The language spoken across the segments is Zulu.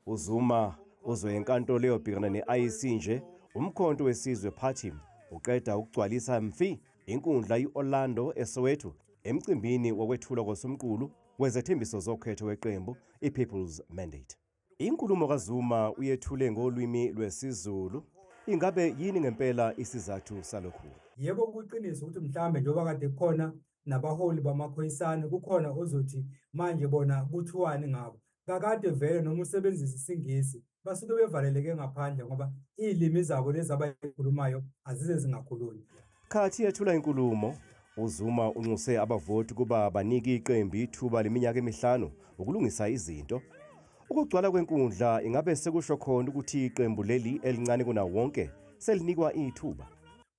UZuma uzoya enkantolo eyobhekana ne-IEC nje, uMkhonto weSizwe Party uqeda ukugcwalisa mfi inkundla i-Orlando eSoweto emcimbini wokwethulwa kosomqulu wezethembiso zokhetho weqembu i-People's Mandate. Inkulumo kaZuma uyethule ngolwimi lwesiZulu. Ingabe yini ngempela isizathu salokhu? Yebo, kuyiqiniso ukuthi mhlambe njengoba kade kukhona nabaholi bamaKhoyisane, kukhona ozothi manje bona kuthiwani ngabo. Kakade vele noma usebenzisa isiNgisi basuke bevaleleke ngaphandle ngoba iy'limi zabo lezi abayikhulumayo azize zingakhulunywa. Khathi yethula inkulumo, uZuma unxuse abavoti ukuba banike iqembu ithuba leminyaka emihlanu ukulungisa izinto. Ukugcwala kwenkundla ingabe sekusho khona ukuthi iqembu leli elincane kunawo wonke selinikwa ithuba?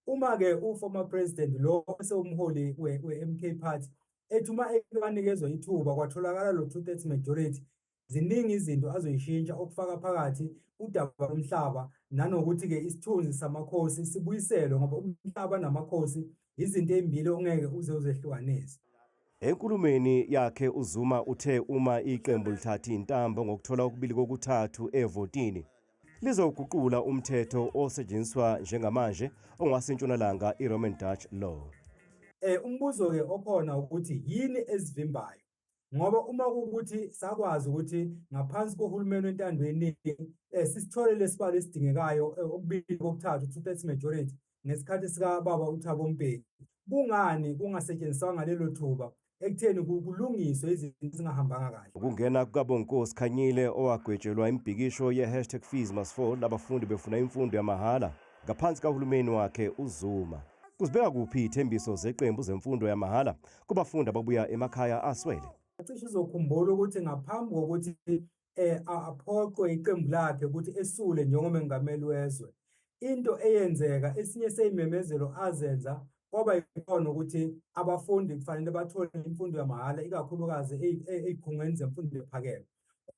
Uma-ke u-former president lo osewumholi we-MK Party ethi uma ewanikezwa ithuba kwatholakala lo 2/3 majority, ziningi izinto azoyishintsha, okufaka phakathi udaba lomhlaba nanokuthi-ke isithunzi samakhosi sibuyiselwe, ngoba umhlaba namakhosi izinto ey'mbili ongeke uze uzehlukanise. Enkulumeni yakhe uZuma uthe uma iqembu lithatha intambo ngokuthola okubili kokuthathu evotini, lizoguqula umthetho osetshenziswa njengamanje ongasentshonalanga, i-Roman Dutch Law. Umbuzo-ke okhona ukuthi yini ezivimbayo? Ngoba uma kuwukuthi sakwazi ukuthi ngaphansi kohulumeni wentando yeningi sisithole lesibalo esidingekayo, okubili kokuthathu, 2/3 majority, ngesikhathi sikababa uThabo Mbeki, kungani kungasetshenziswanga lelo thuba ekutheni kulungiswe izinto ezingahambanga kahle? Ukungena kukaBonginkosi Khanyile, owagwetshelwa imibhikisho ye-#FeesMustFall, abafundi befuna imfundo yamahhala ngaphansi kahulumeni wakhe uZuma, kuzibeka kuphi ithembiso zeqembu zemfundo yamahhala kubafundi ababuya emakhaya aswele? Cishe uzokhumbula ukuthi ngaphambi kokuthi aphoqwe iqembu lakhe ukuthi esule njengomengameli wezwe, into eyenzeka, esinye sey'memezelo azenza kwaba yikhona ukuthi abafundi kufanele bathole imfundo yamahhala, ikakhulukazi ey'khungweni zemfundo ephakeme.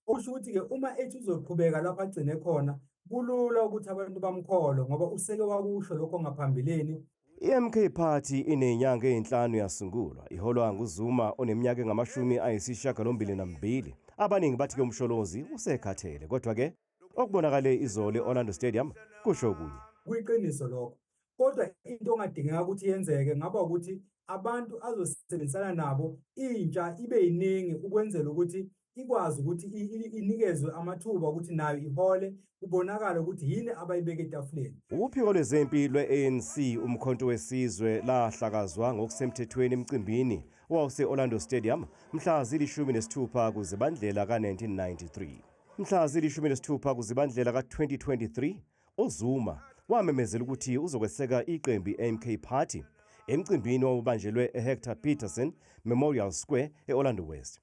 Okusho ukuthi-ke uma ethi uzoqhubeka lapho agcine khona, kulula ukuthi abantu bamkholwe ngoba useke wakusho lokho ngaphambilini. I-MK Party inezinyanga ezinhlanu yasungulwa, iholwa nguZuma oneminyaka engama-82. Abaningi bathi-ke uMsholozi usekhathele, kodwa-ke okubonakale izolo e-Orlando Stadium kusho okunye. Kuyiqiniso lokho. Kodwa into ongadingeka ukuthi yenzeke ngaba ukuthi abantu azosebenzisana nabo, intsha ibe yiningi, ukwenzela ukuthi ikwazi ukuthi inikezwe amathuba ukuthi nayo ihole, kubonakale ukuthi yini abayibeka etafuleni. Uphiko lwezempi lwe-ANC uMkhonto weSizwe lahlakazwa ngokusemthethweni emcimbini owawuse-Orlando Stadium mhla zili-16 kuZibandlela ka-1993. Mhla zili-16 kuZibandlela ka-2023, uZuma wamemezela ukuthi uzokweseka iqembu i-MK Party emcimbini owawubanjelwe e-Hector Peterson Memorial Square e-Orlando West.